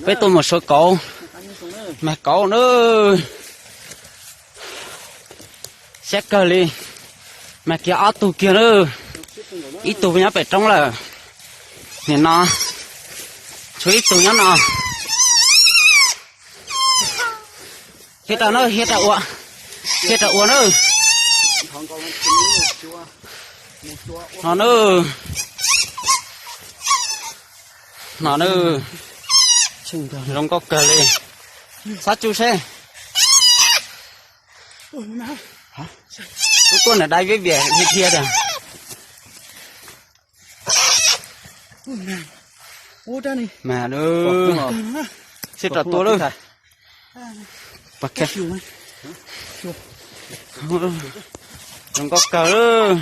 Peb tuaj mus suav kauv, mag kauv na. Siab kawg li, mag kiag ob tug kiag na. Ib tug nyob pem roob lawm. Nim no tshuav ib tug nyob no. Hiab rau na, hiab rau ua, hiab rau ua na. No na, no na, zoo nkauj kawg li. Xav tsu seb. Kuv tuaj nram dai viab vias dhia dhia tiag. Mas lawm, sib rau tua lawm. Zoo nkauj kawg lawm.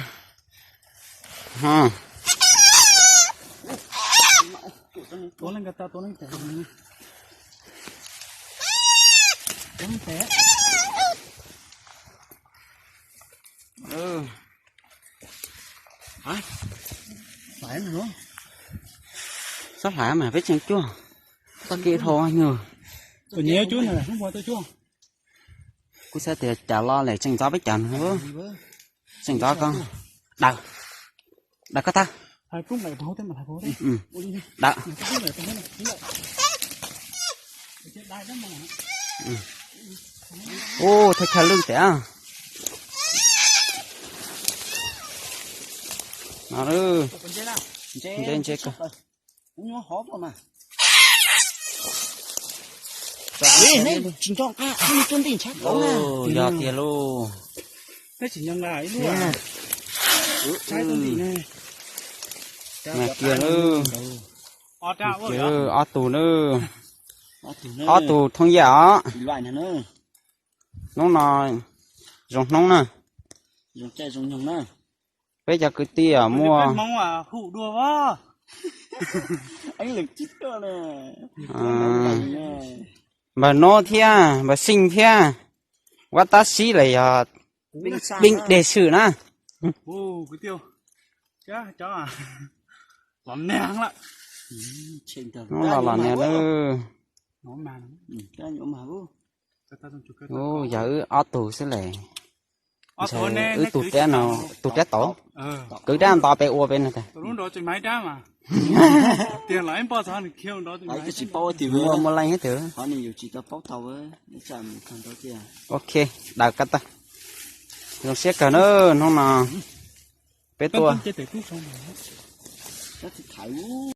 Xob hlais mas peb tseem cuaj, txoj kev dhau nyuag. Kuv xav tias cas los lawm tseem ntxov peb cas no. Tseem ntxov ko. Daws, daws koj tag. Daws. Ub, thaj chaw lwj tiag. No, ntse ntse ko. Yog tiag lauj. Mas kiag lauj. Ob tug na. Ob tug thoob yaj os. Hnub no zoo hnub na. Peb cov kwv tij muaj npawg Nub thiab npawg Xeej thiab, Vaj Tab Sib los yog Pib Dej Swm na. Hnub los los niag lawm. Yog wb ob tug xwb les. Ntshe wb tu rab no, tu rab tod, kwv rab nto peb ua peb no tas. Muaj muaj leej thiab twg. Ok, daws koj tag. Zoo siab kawg na, hnub no peb tuaj.